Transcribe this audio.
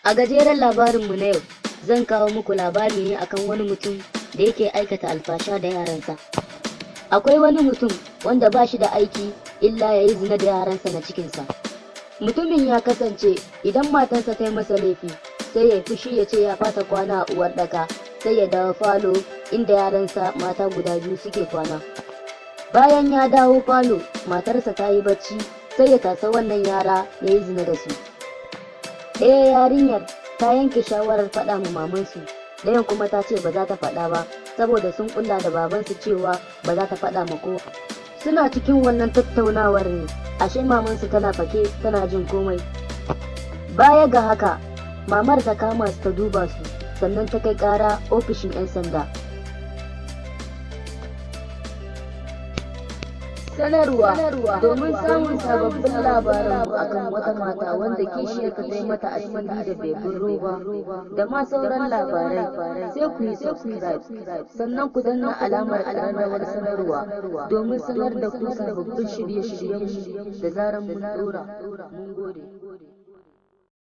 A gajeren labarinmu na yau, zan kawo muku labari ne akan wani mutum da yake aikata alfasha da yaransa. Akwai wani mutum wanda ba shi da aiki illa ya yi zina da yaransa na cikinsa. Mutumin ya kasance idan matarsa ta yi masa laifi, sai ya fushi ya ce ya fata kwana a uwar ɗaka, sai ya dawo falo inda yaransa mata guda biyu suke kwana. Bayan ya dawo falo, matarsa ta yi bacci, sai ya tasa wannan yara ya yi zina da su. Ɗaya yarinyar ta yanke shawarar faɗa ma mamansu, ɗayan kuma ta ce ba za ta faɗa ba, saboda sun ƙulla da babansu cewa ba za ta faɗa ma kowa. Suna cikin wannan tattaunawar ne, ashe mamansu tana fake tana jin komai. Baya ga haka, mamar ta kama su ta duba su, sannan ta kai ƙara ofishin 'yan sanda. Sanarwa domin samun sababbin labaranmu akan wata mata wanda kishiyarta ta yi mata asiri da bebin roba da ma sauran labarai, sai ku yi subscribe sannan ku danna alamar ƙararrawar sanarwa domin sanar da ku sababbin shirye-shiryenmu da zarar mun ɗora. Mun gode.